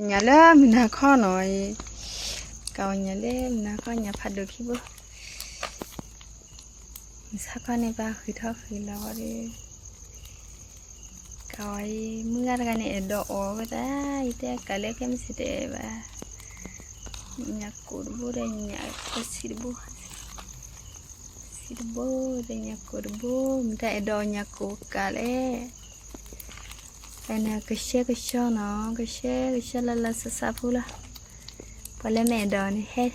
ညၣ်လၢမုၢ်နၤခီနီၤ, ကးအီၣ်ညၣ်လၢမုၢ်နၤခီ ညၣ်ဖးဒိၣ်ခံဘိ, မုၢ်ဆါခီန့ၣ် ပှၤဃုထီၣ်ဃုလီၤဝဲဒီး, ကးအီၣ်အံၤ မုၢ်ဂၤတဂၤန့ၣ် အဲၣ်ဒိးအီၣ်ဝဲသး, ယတဲကးလၢခဲမုၢ်ဆ့ၣ်တဲဘၣ်, ညၣ်ကိၣ်တဘိဒီးညၣ်ကဆံတဘိ, ဆံတဘိဒီးညၣ်ကိၣ်တဘိ, မတၤအဲၣ်ဒိးအီၣ်ညၣ်ကိၣ်ကးလဲၣ်. ပန့ၣ်ကဆှဲကဆှီနီၤ, ကဆှဲကဆှီလၢလၢစးစးဖိလီၤ, ပှၤလၢမ့ၢ်အဲၣ်ဒိးန့ၣ်ဟဲ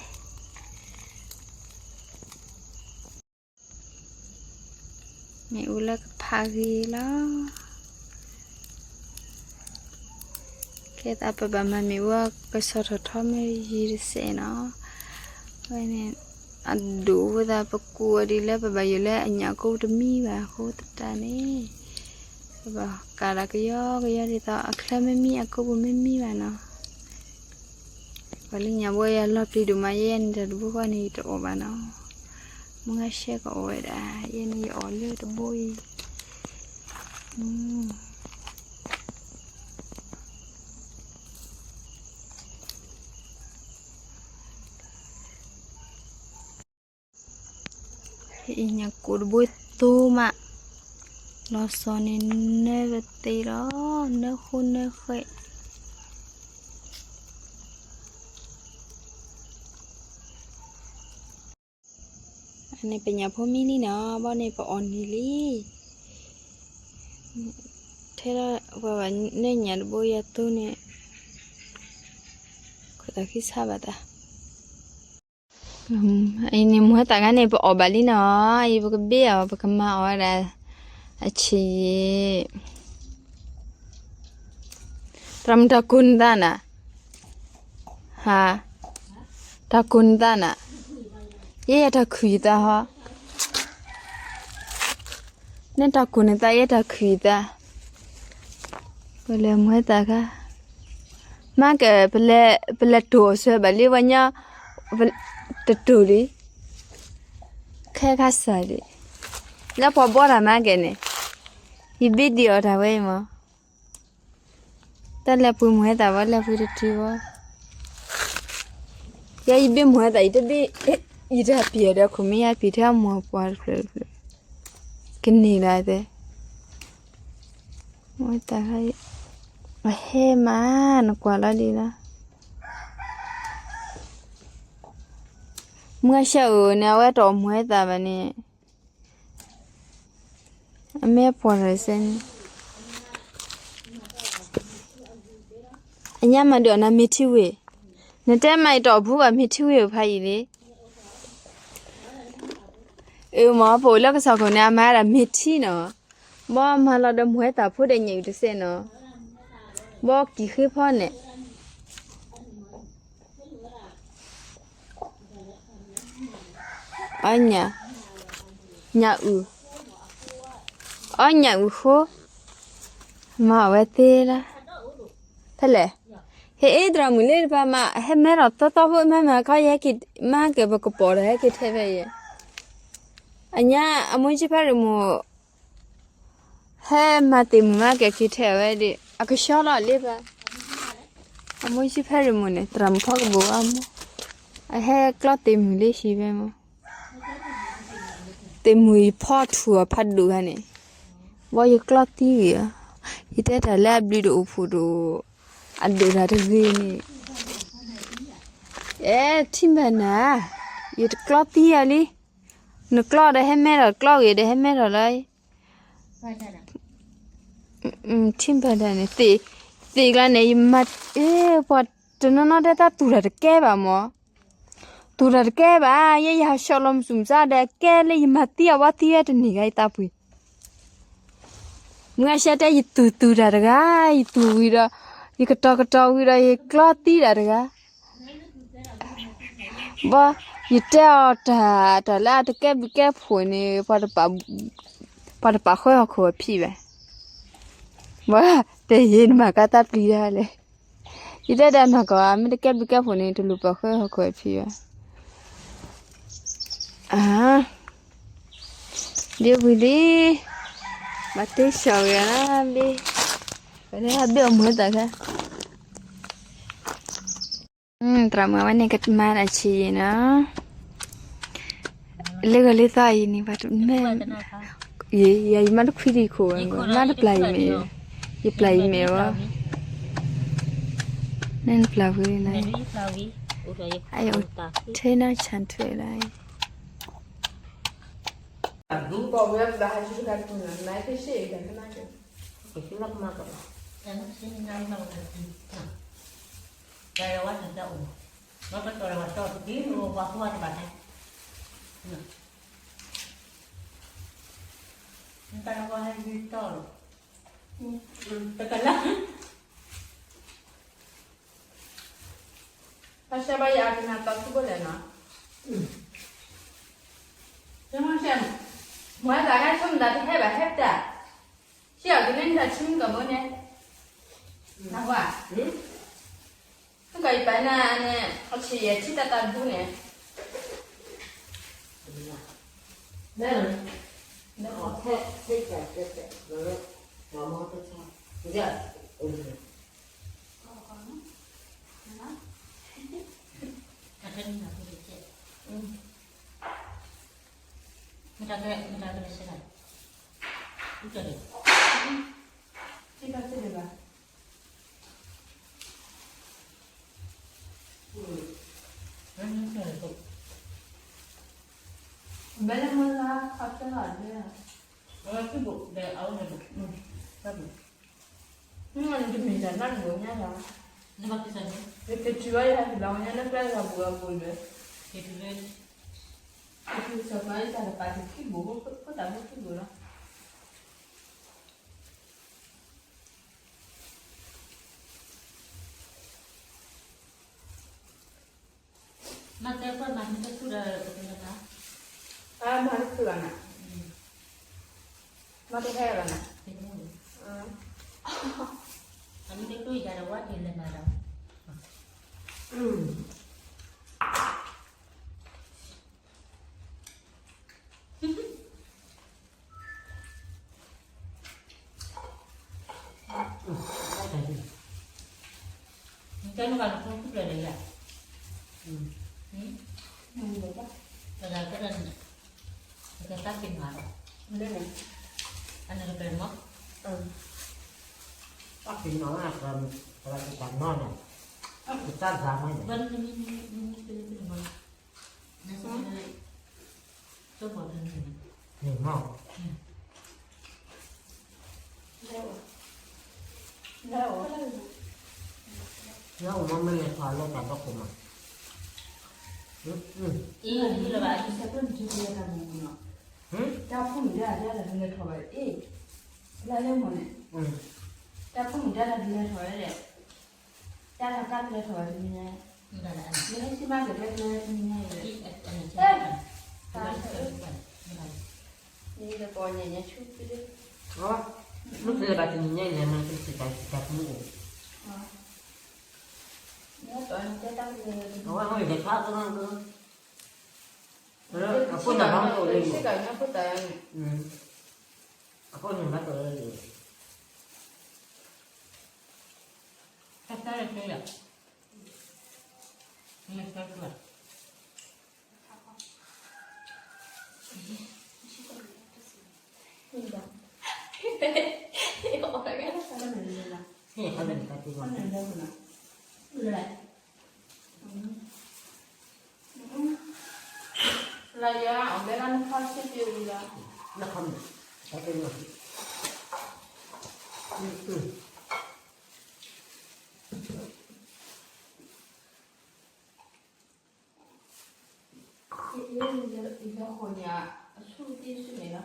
မ့ၣ်အူလၢကဖးဂ့ၤလီၤ. ကဲသးပဘၣ်မၤမ့ၣ်အူအကဆီၣ်ထီၣ်ထီမ့ၢ်ယံၤတစဲးနီၤ, ဝဲန့ၣ် အဒိၣ်ဝဲသး ပကူးအီၤဒ်လၢပဘၣ်ယိၣ်လၢအညၣ်ကိၣ်တမံဘၣ်အဃိသတးန့ၣ်, ပဘၣ်ကးဒၣ်ကယီကယီဒ်သိးအချၢမ့ၢ်မံအကိၣ်ပူၤမ့ၢ်မံဘၣ်နီၤ. ပှၤလၢညၣ်ဘိယၤလီၤပျံၤဒိၣ်မး ယဲယဲန့ၣ်တၢ်တဘိဃီန့ၣ် ယတအီၣ်ဘၣ်နီၤ, မုၢ်ဂၤရှဲကအီၣ်ဝဲဒၣ်, ယဲန့ၣ်ယအီၣ်လၢတဘိအံၤ အံၤညၣ်ကိၣ်တဘိသိမး, လီၤစီၤန့ၣ်နၢပသ့လီၤ, နၢဃိနၢဃဲး. အန့ၣ်ပညၣ်ဖိမံလံနီၤ, ဘီန့ၣ်ပအီၣ်န့ၢ်လံ. ထဲလၢပှၤဘၣ်နၢညၣ်တဘိယၤသိန့ၣ်, ခိၣ်သးခံဆါဘၣ်တၢ် အံၤန့ၣ်မ့ၢ်ဝဲသးခါန့ၣ် ပအီၣ်ဘၣ်လံနီၤ, အံၤပကဘ့ၣ်အီၤ ပကမၤအီၣ်ဝဲဒၣ် အဆံးယံာ်, တၢ်မုၢ်တၢ်ကိၢ်နသးနၤ, ဟါ, တၢ်ကိၢ်နသးနၤ, ယဲယတၢ်ခုၣ်ယသးဟီ, နတၢ်ကိၢ်နသး ယဲတၢ်ခုၣ်ယသး, ပလဲၤမ့ၢ်ဝဲသးခါ မၤကဲ ပလဲၤတိၢ်အီၤဆၢဘၣ်လံဝဲညီ, တတိၢ်လံ, ခဲခါစၢ်လံ, လၢပှၤဘီတၢ်မၤကဲန့ၣ်, ယဘ့ၣ်ဒံးအီၤတၢ်ဝဲအံၤမး, တၢ်လဲၤပှ့ၤမ့ၢ်ဝဲသးဝဲ လဲၤပှ့ၤတတုၤဝဲ, ယဲယဘ့ၣ်မ့ၢ်ဝဲသး ယတဘ့ၣ်, ယတၢ်ပျံၤအီၤဒီး ခိၣ်မ့ၢ်ယါပျံၤထဲအမိၢ်ပှၢ်တဖျၢၣ်တဖျၢၣ်, ကန့ၢ်လီၤတဲ မ့ၢ်ဝဲသးခါ, အဟဲမး နကွၢ်လီၤဒ်လီၤ, မုၢ်ဂၤရှဲဧိၤန့ၣ် အဝဲတအီၣ်မ့ၢ်ဝဲသးဘၣ်န့ၣ်, အမ့ၢ်ပှၢ်တစဲးန့ၣ်, အညါမၤဒုးအီၣ်နၤမ့ၢ်ထံဝ့ၢ်, နတဲမၤအံၤတအီၣ်ဘူးဘၣ်မ့ၢ်ထံဝ့ၢ်ဖးယံာ်လံ အမ့ၢ်ပအိၣ်လၢကစီၣ်ခိၣ်န့ၣ် အမၤဒၣ်မ့ၢ်ထံနီၤ, ဘီမၤလီၤဒီးမ့ၢ်ဝဲသးဖိဒီးညၣ်အုၣ်တစဲးနီၤ, ဘီကံၣ်ဃ့ဖီန့ၣ်, အညၣ်, ညၣ်အုၣ်, အညၣ်အုၣ်ဃိ, မၤအီၣ်ဝဲသ့လီၤ, ဖဲလဲၣ်, ဟဲအ့ၣ်သရၣ်မုၣ်လၢတပၤမး ဟဲမဲထီၣ်သီသီဖိမၤမၤခီယဟဲက့ၤ, မၤကဲပကပီၤဒီးဟဲက့ၤထဲဖဲယဲ, အညါအမိၢ်ကၠံဖးရံၣ်မိၢ် ဟဲမၤသ့ၣ်မုၣ်မၤကဲက့ၤထဲဝဲဒီး အကဆှီလီၤလ့ဘၣ်, အမိၢ်ကၠံဖးရံၣ်မိၢ်န့ၣ် သရၣ်မုၣ်ဖီကဘိၤအမိၢ်, အဟဲကျီသ့ၣ်မုၣ်လၢဟံၣ်ဖဲမး, သ့ၣ်မုၣ်ယဖီထူၣ်အဖးဒိၣ်ဂၤန့ၣ်, ဘီယကျီသံဂ့ၤဧါ, ယတဲတၢ်လၢအဘျုးတအိၣ်ဖှိၣ်တအိၣ်, အဒိၣ်တၢ်တဂ့ၤန့ၣ်, အဲ ထံၣ်ဘၣ်နၤ, ယတကျီသံယၤလံ, နကျီဒီးဟဲမဲထီၣ် ကျီဂ့ၤဒီးဟဲမဲထီၣ်လီၤ ထံၣ်ဘၣ်ဒၣ်န့ၣ်, သ့ၣ်ကျါန့ၣ် ယမၤ, ပှၤတနီၤနီၤတဲတၢ်သူၣ်တၢ်တကဲဘၣ်မး, သူၣ်တၢ်တကဲဘၣ်, ယဲယဟးဆှီလီၤမုၢ်ဆူၣ်မုၢ်ဆါဒီးကဲလၢယမၤသံအဝဲသံဝဲတန့ၢ်ဂၤယသးပှ့ၤ, မုၢ်ဂၤရှဲတဲယသူၣ်သူၣ်တၢ်တဂၤ, ယသူၣ်ဝံၤဒီး, ယကတီၤကတီၤဝံၤဒီးယကျီသံတၢ်တဂၤ ဘီ, ယတဲအီၤတၢ်, တၢ်လၢအတကဲဘျုးကဲဖှိၣ်န့ၣ်, ပှၤတပာ်ဃုအီၣ်ခိၣ်အဖံးဘၣ်, ဘီ, တဲယဲနမၤကါတၢ်ပျံၤတၢ်လဲၣ်, ယတဲဒၣ်နီၢ်ကီၢ် မ့ၢ်တကဲဘျုးကဲဖှိၣ်န့ၣ် တလိၣ်ပာ်ဃုအီၣ်ခိၣ်အဖံးဘၣ်, အ, ဘ့ၣ်ဝံၤလံ, ဘၣ်တ့ၢ်ဆှီဂ့ၤလၢဘ့ၣ်, ပှၤလၢဟဲဘ့ၣ်အီၣ်မ့ၢ်တၢ်ခါ, သရၣ်မုၣ်ဝဲန့ၣ် ကမၤတၢ်ဆံးယံၤနီၤ, လၢဂီၤလၢသီအံၤန့ၣ် ပှၤတမ့ၢ်, ယဲ ယမၤတခွံဒံးခိၣ်ဝဲ, မၤတပျၢ်အံၤမ့ၢ်, ယပျၢ်အံၤမ့ၢ်ဝဲ, နပျၢ်ဝဲန့ၣ်, ထဲနၤဆၣ်ထွဲလၢ ဒူပီဝဲဘၣ်ဟးဆူတခါတခါန့ၣ် နက့ၤရှ့ၣ်အံၤတၢ်ကနၣ်က့ၤ, က့ၤလၢကမၤက့ၤလီၤ, တၢ်လၢဝဲတၢ်အိၣ်, ဘၣ်ကတီၢ်လၢဝဲတီၢ်တက့ၢ် ပှၤဖိဝဲတဘၣ်တဲ, တၢ်လၢဝဲဟဲဂ့ၤတီၢ်လီၤ, တကလၢ ဟဲရှဲဘၣ်ယၤအကနၣ်သီထူဘိလဲၣ်နီၤ, မ့ၢ်ဟဲရှဲ, မ့ၢ်ဟဲသးဟဲဆိမတၤတဟဲဘၣ်ဟဲပတၢ်, ဆံးအီၤကန့ၢ်တၢ်ဆံမုၢ်ကမၢန့ၣ်, နၢ်ဟူဧါ, နကယပာ်နၤန့ၣ် အဆံးယဲၢ်ထံတၢ်တၢ်တဘူန့ၣ်, မတၤကလဲၤဆဲးတၢ်, မတၤကလဲၤဆဲးတၢ်, ဘဲလၢမုၢ်လၢ်ခီဖျိလီၤဒၣ်, အဝဲခံဘိးဒီးအဝဲန့ၣ်ဘိး, နတမ့ၢ်တၢ်နၢ်တဘိးညါလီၤ, နဘၣ်ကစၢ်န့ၣ်, ယကထံၣ်ဝဲယဟဲက့ၤလီၤဝဲညါလၢကျဲလီၤဘိးအပူၤဒီး, ကထံၣ်ဝဲ, ကထံၣ်ဝဲစီၤပၤအံၤတၢ်တပာ်တခံဘိး, ဖိတၢ်ဖိခံဘိးလီၤ. မၤတဲပှၤမၤမ့ၢ်တဆူၣ်ဒီးပကလဲၤဘၣ်, အမၤတဆူၣ်လီၤနၤ, မၤတဟဲလီၤနၤ, အမ့ၢ်တဆူၣ်ယၤဒီးဝဲက့ၤလဲၤမၤဒီး နတၢ်နကနၣ်ဖိကူၣ်ဖျဲးလၢယၤ, တဂၤကနၣ်, တၢ်တၢ်ပ့ၤမၤလီၤ, အနကပၤမၤ, တၢ်ပ့ၤမၤဝဲ, တၢ်ပ့ၤမၤန့ၣ်, တၢ်ဂၤမၤန့ၣ်, မ့ၢ်မး, လၢအီၤမ့ၢ်လဲၤထီၣ်လၢတၢ်ဒီခိၣ်မး, အံၤလၢဘၣ်အံၤ, တၢ်ဖိမုၣ်တၢ်တၢ်တၢ်လဲၤထီၣ်ဘၣ်အံၤ, လၢလၢမ့ၢ်န့ၣ်, တၢ်ဖိမုၣ်တၢ်တၢ်တလဲၤထီၣ်ဝဲလဲၣ်, တၢ်တၢ်ကါတလဲၤထီၣ်ဝဲတနံၤညါ, မ့ၢ်ဟဲစံးမးကတဲကျဲတနံၤညါအံၤ, မ့ၢ်တကိးညါညါဆူၣ်, မ့ၢ်တလဲၤဘၣ်တနံၤညါအံၤလဲၣ် မ့ၢ်တစံးတၢ်စံးတၢ်ဖိအိၣ်, အဝဲဟိုယခါကနၣ်က, အဖိန့ၣ်ဘၣ်ကအိၣ်လၢယအိၣ်, အဖိန့ၣ်ဘၣ်ကအိၣ်လၢယအိၣ်, တၢ်တၢ်တၢ်, မ့ၢ်တၢ်တၢ်, လၢယၤအီၤဘဲလၢနခီၣ်ဆံၣ်ပျံၤဝံၤလီၤ, နခီၣ်မ့ၢ်, ယဃိးညါ အဆူၣ်တံၢ်ဆူၣ်န့ၣ်လီၤ,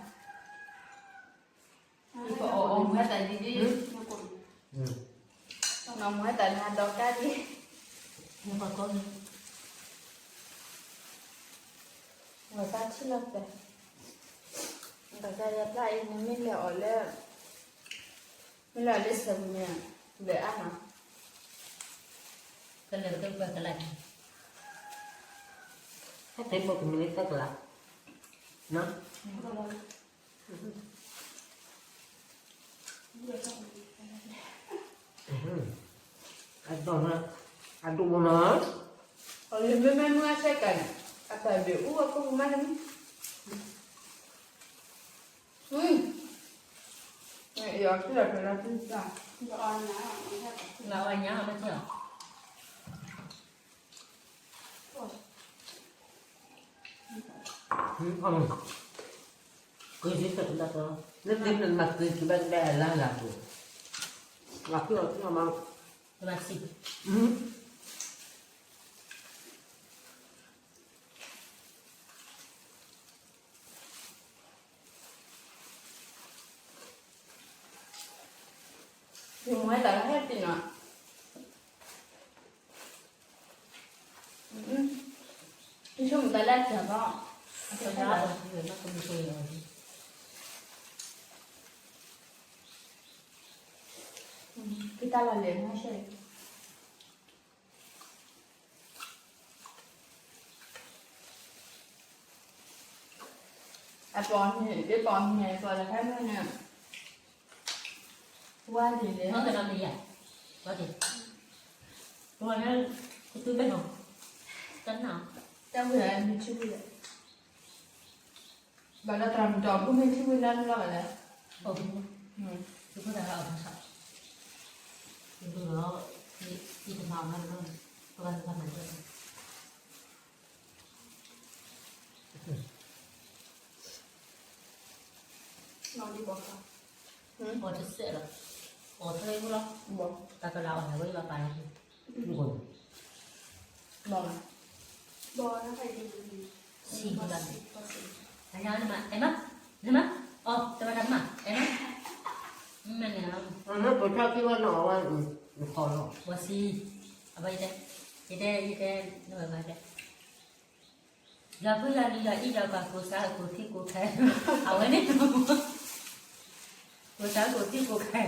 ယကအီၣ်အီၣ်မူဟဲသးဒ်ဒ်, အီၣ်မူဟဲသးနၤဒီးကါဒ်, ဝဲသးထံၣ်လီၤပျၢ်, ဘၣ်ဆၣ်ယပျၢ်အံၤ နမ့ၢ်လဲၤအီၤလၢ မ့ၢ်လၢလၢစဲးပူၤန့ၣ် လဲၤအါမး, ကလဲၤကတၢၢ်ပှၤကလါ, ဟဲတဲပိာ်ကမ့ၢ်လၢသၢကလး, အဒိၣ်မး, အဒိၣ်မး, မ့မ့ၢ်မုၢ်အဆဲးကၤန့ၣ် အတၢ်ဒုးအိၣ်အခိၣ်ပူၤမးန့ၣ်, နအီၣ်ညါမ့ၢ်ထီၣ်, ကုၤဒ်သိးကဘၣ်ကီ, လၢဒ်န့ၣ်မၤကုၤကဘၣ်ကဘၣ်အလါလါပူၤ, မၤကုၤအီၤကုၤအီၤမး, တဘၣ်စံး ယမ့ၢ်တၢ်လၢဟဲတ့ၢ်နီၤ, ယဆိကမိၣ်တၢ်လၢအစၢၤဘၣ်, ကတၢ်လီၤလဲၤမ့ၢ်ဆဲး အပီၢ်န့ၣ် ယပီၢ်န့ၣ် ပီၢ်လၢဖဲမုၢ်န့ၣ် ဝါဒ်လဲၣ် ဟီကနီၤမ့ၢ်ယၤ, ဝါဒ်, ပီၢ်န့ၣ် ကသူဘဲနီၤ, တၢ်ဝံၤမ့ၢ်ထံဝံၤ ဘၣ်ဒီးတရၤမုၣ်တီၢ် ဘူၣ်မ့ၢ်ထံဝံၤလၢနလီၤဘၣ်လဲၣ်, အိၣ်, သုဖိသၣ်ဟဲအီၣ်မၤဆၣ်, သုဖိဒီး ယတမၤအီၤမၤတဘျီ, ပဘၣ်သ့ၣ်တဖၣ်မၤတဘျီ, အီၣ်တစဲးလီၤ, အီၣ်ထဲအံၤလီၤ, တၢ်ကလၤအီၣ်န့ၣ်ဝဲလီၤပာ်လီၤ, ဆံးလီၤ, အမး, နမး, အီၣ်တဘၣ်တၢ်မး, အမး, မ့ၢ်န့ၣ်လီၤ, ပထီၣ်က့ၤဝဲနီၤဝဲ, ဝဲဆံး, အဘၣ်ယတဲ, ယတဲ, ယတဲ, နဝဲဘၣ်တဲ ယၤဖုယၤလံၤယၤအံၤယၤကၤ ကိးစါကိးထံကိးခဲ, အဝဲန့ၣ်, ကိးစါကိးထံကိးခဲ,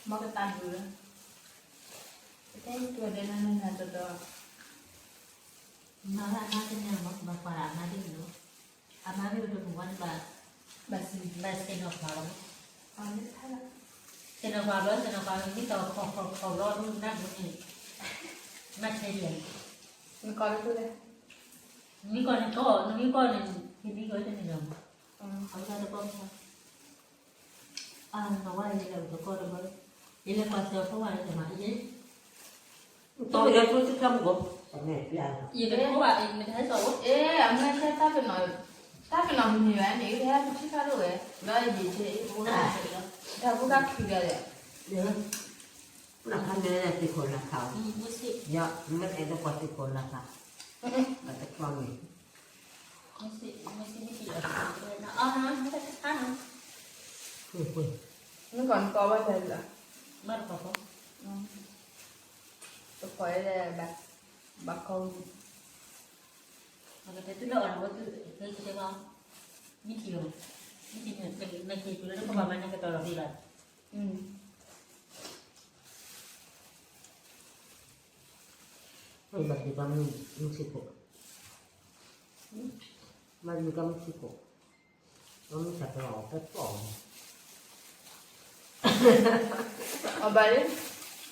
မ့ၢ်ကတၢၢ်ဒုးလၢ, ပတဲယတူၢ်ဒဲးနၤနၤတီတီ, မၤလၢအမါတန့ၢ်မ့ၢ် ဘၣ်ကွၢ်လၢအမါဒ်န့ၣ်လီၤ, အမါမ့ၢ်တမုာ်ဝဲန့ၣ်ဘၣ်, ဘၣ်စ့ၢ်နီၤပှၤလီၤ, စ့ၢ်နီၤပှၤဘၣ် စ့ၢ်နီၤပှၤဘၣ်မ့ၢ်တီၢ်ခီၣ်ခီၣ်ခီၣ်ဘျီဒုနၢ်ဒိးန့ၣ်, မ့ၢ်ထဲဒ်လဲၣ်, နမ့ၢ်ကီၢ်န့ၣ်ကီၢ်, နမ့ၢ်ကီၢ်န့ၣ်, နမ့ၢ်ကီၢ်န့ၣ်, အဝဲဒၣ်တကီၢ် အနီၢ်ဝဲယလဲၤတကီၢ်တဘျီ, ယလဲၤကွၢ်စၢၤအဖိဝဲန့ၣ်မး, ယဲ, တီၢ်ယဲဖိတခါမုၢ်ကိး, ယတဖိဘၣ်အံၤ မ့ၢ်တဟဲစီၤအိၣ်, အမ့ၢ်ထဲတၢ်ပနီၣ်, တၢ်ပနီၣ်မုၢ်မ့ၢ်ဝဲန့ၣ် ယကဟဲပထံၣ်ဖးဒိၣ်ဝဲ, ဒီးယံာ်က့ၤ, တၢ်ဖိတၢ်ခံဂၤလဲၣ်, လၢဖးမ့ၢ်သ့ၣ်ခိၣ်လၢ်ခါ, ယမ့ၢ်အဲၣ်ဒိးကွၢ်သ့ၣ်ခိၣ်လၢ်ခါ, ဘၣ်တကျီန့ၣ် မ့ၢ်ကီၢ်နကီၢ်ဝဲလဲၣ်လၢ, မ့ၢ်တကီၢ်, တကီၢ်လဲၣ်, ဘၣ်, ဘၣ်ကီၢ်, မ့ၢ်ထံၣ်, မ့ၢ်ထံၣ်, မ့ၢ်ထံၣ်, မ့ၢ်ထံၣ်, မ့ၢ်ထံၣ်တုၤလၢတကီၢ်ဘၣ်မး နကတီၤလီၤဘၣ်လီၤ, ဘၣ်ဒုးကမုၢ်ဆ့ၣ်ကိး, ဘၣ်ဒုးကမုၢ်ဆ့ၣ်ကိး, မုၢ်ဆ့ၣ်ကိး, အဘၣ်လံ,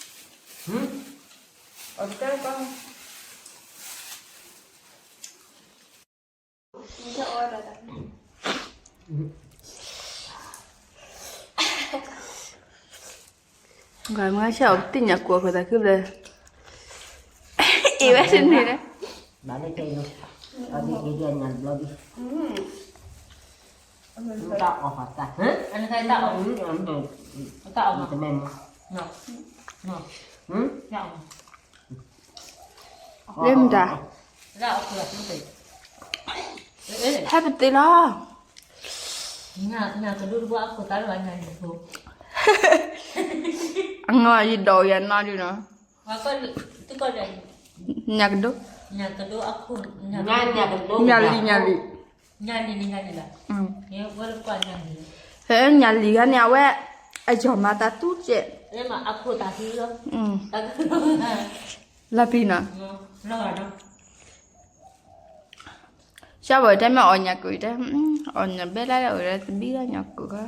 အတၢ်ကီ ဂၤမ့ၢ်ဆဲးအီၤ ပတ့ၢ်ညၣ်ကိၢ်အဃိသးခုဘျၢ, အ့ၣ်ဝဲတန့ၢ်လၢ, ဘၣ်လၢကဲညါ, အဘိက့ၤဒ်အညၣ်တဘျီဘံ, တၢ်အီၣ်ဖးတၢ်, တၢ်အီၣ်, တၢ်အီၣ်, တမ့ၢ်မ့ၢ်, လၢမတၤ, ဟဲပသ့လီၤ, အငီယဒိးယၤနီၢ်ဒုနီၤ, ညၣ်ကဒိ, ညၣ်လံၤ, ညၣ်လံၤ, ဖဲညၣ်လံၤဂၤန့ၣ် အဝဲ, အယီၤမၤတၢ်တူၢ်ကဲး, လီၤပံနီၤ, ကၢ်ဘၣ်တဲမ့ၢ်အီၣ်ညၣ်ကိၢ်တဲ, အီၣ်ညၣ်ဘဲလၢအီၣ်တဘံၣ်ညၣ်ကိၢ်ခီ,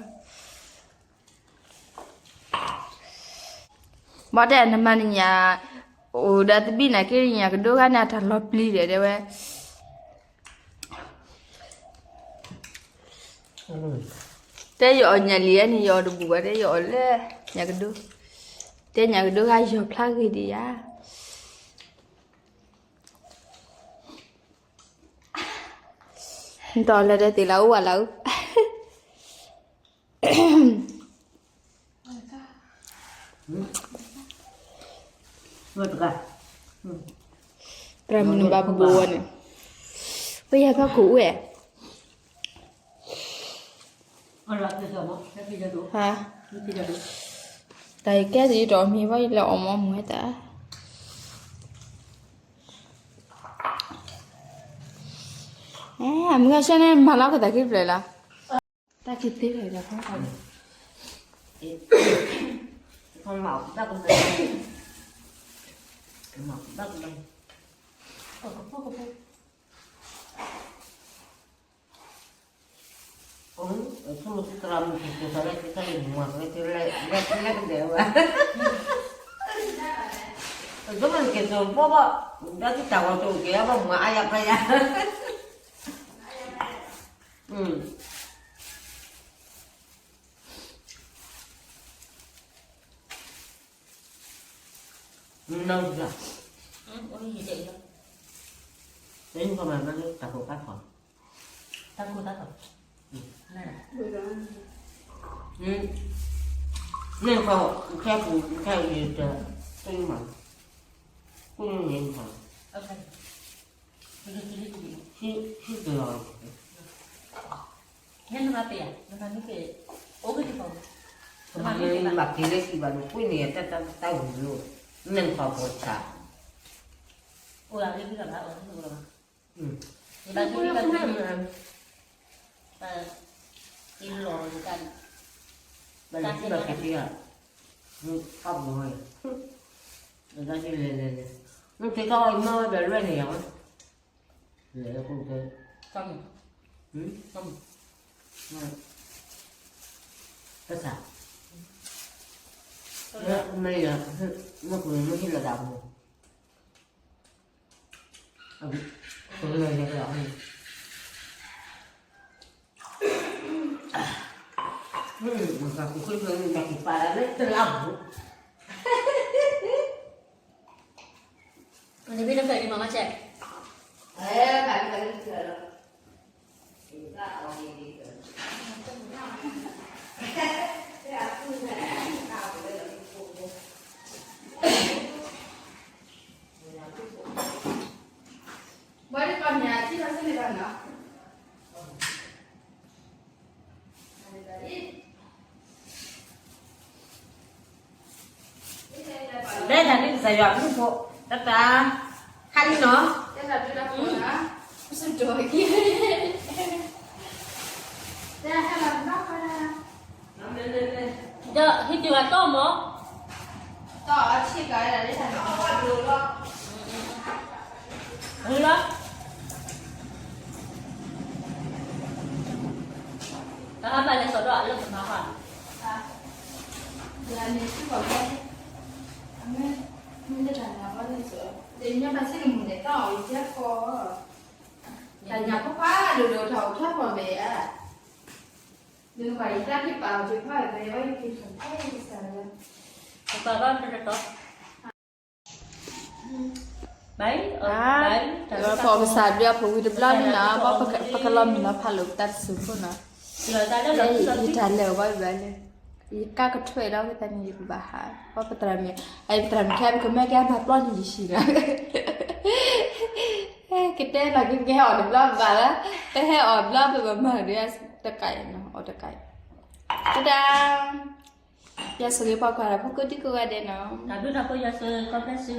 ဘၣ်တဲနမၤနညၣ်, အိၣ်ဒီးတဘံၣ်နာ်က့ ညၣ်ကဒိဂၤန့ၣ် အတၢ်လီၤပျံၤဒီးတဲဝဲ, တဲယအီၣ်ညၣ်လံန့ၣ် ယအီၣ်တဘူၣ်ဘၣ် တဲယအီၣ်လၢညၣ်ကဒိ, တဲညၣ်ကဒိဂၤယီၤဖျါဂ့ၤဒံးယၤ, နတီၢ်လၢဒဲသ့ၣ်လၢအိၣ်ဝဲလၢ သရၣ်မုၣ်နဘၣ်ဘိဝဲန့ၣ်, ပယၤဖးခိၣ်ဝဲ, ဟါ, တၢ်အံၤကဲသ့ၣ်ယတီၢ်မံၤဘၣ် ယလဲၤအီၣ်မီမူဝဲတၢ်, မုၢ်ဂၤဆၢန့ၣ် မၤလီၤကသးခံဖျၢၣ်လီၤ, တၢ်ခံသ့ဖျၢၣ်ဒီးဖီ, အဆိကတၢၢ်မ့ၢ်က့ၤစိာ်သးလၢက့ၤတၢ်လၢမွၤက့ၤလၢကဒဲးဝဲ, အဆိကတၢၢ်ဘၣ်, ဒီးကတၢၢ်ဝဲက့ၤဘၣ်ဘၣ်မွၤအါယၤဖးယၤ, နီၢ်ကီၢ်, တၢ်ခိၣ်တၢ်ထီၣ်, တၢ်ခိၣ်တၢ်ထီၣ်, န့ၣ်ခီ, ခဲပူၤ ခဲအံၤတၢ်, တၢ်မၤ, တၢ်မၤ, ဟံၣ်တလီၤ, နမၤပ့ၤဧါ, နမၤမ့ၢ်ပ့ၤ, အိၣ်က့ၤတဘၣ်, နမၤမ့ၢ်ပ့ၤဘၣ်, နမၤက့ၤလၢဟံၣ်ဘၣ် နကွၢ်န့ၣ် တၢ်တၢ်တၢ်ဝံၤလိာ်, နမၤခီဖိဆါ, အိၣ်လၢလၢဘၣ်ဘၣ်, အိၣ်လၢလၢဘၣ်, နဘၣ်က့ၤလၢဘၣ်က့ၤ, အလီၤတၢ်, ဘၣ်လၢက့ၤဘၣ်က့ၤတ့ၢ်ဧါ, အပူၤဟီ, နတၢ်က့ၤလဲၤလဲၤလဲၤ, နက့ၤကီၢ်အံၤမ့ၢ်ဝဲဒီးလွဲၢ်န့ၣ်ယၤဝဲ လဲၤလၢခိၣ်ကဲ, ကစၢ်, မ့ၢ်ယၤ, မ့ၢ်ပူၤမ့ၢ်ဟ့ၣ်လီၤဒၣ်ပူၤ, အ, ပကလဲၤလဲၤကလီၤ, မ့ၢ်ပူၤဃိမ့ၢ်တၢ်ကပၤဒၣ်လၢတလးပူၤ နမ့ၢ်တဖျၢၣ်ဒံးမးမးဆဲး, ဘၣ်ဒီးပှၤမၠးထံၣ်လီၤစ့ၢ်န့ၣ်ဘၣ်နီၤ. လၢတၢ်န့ၣ်ကစၢ်ယွၤဘျုးဖိ, တၢ်တၢ်, ခါလံနီၤ, ပစံးတီၢ်က့ၤ, ဒီးဟ့ၣ်တုၤအတီၢ်မး, တီၢ်အဆ့ကၤဒၣ်လၢတၢ်န့ၣ်, လီၤ. တၢ်ဟးဘၣ်လဲၤစီၤဒီးအလၢကမၤဟါ, မ့ၢ်လၢတၢ်န့ၣ်ဘၣ်န့ၣ်, တညါဘၣ်စ့ၢ်ကမူၣ်န့ၣ် တီၢ်အီၤယဲၢ်ကီ, တၢ်ညါဖိခွါဒိၣ်ဒိၣ်ထီၣ်ထီၣ်ပီၣ်ဘဲၣ်ဧါ, ဒ်နကွၢ်ယတၢ်က့ၤပာ်အီၤက့ၤဖးဝဲ ယက့ၤထီၣ်ဖဲယကစၢ်လၢ, ပာ်ဘၣ်တတီၤ ပကစၢ်ဒုးအဖိဝံၤတဘျီန့ၣ်နီၤ, ဘၣ်ပကလီၤမုၢ်လီၤဖးလိာ်ပတၢ်တစူၤခိၣ်နီၤ, ယတၢ်လဲၤအဘၣ်ဘၣ်လၢ, ယကါကထွဲလီၤဝဲသတးန့ၣ် ယကဘၣ်ဟး, ဘၣ်ပသရၣ်မုၣ်, အပသရၣ်မုၣ်ခဲ ပကမၢကဲအမၤပျီန့ၣ်ယဟံၣ်လီၤ, ကတဲလီၤက့ၤပကဟဲအီၣ်တဘျီဘၣ်လၢ, ပဟဲအီၣ်ဘျီပဘၣ်မၤဒ်တကးအံၤနီၤ, အီၣ်တကးအံၤ, တဒၣ် ယဆိၣ်ဂ့ၤပှၤကွၢ်တၢ်ဖိကိးဒံကိးဂၤဒဲးနီၤ, တၢ်ဘျုးတၢ်ဖှိၣ်ယွၤဆိၣ်ဂ့ၤကီးဖျဲးစု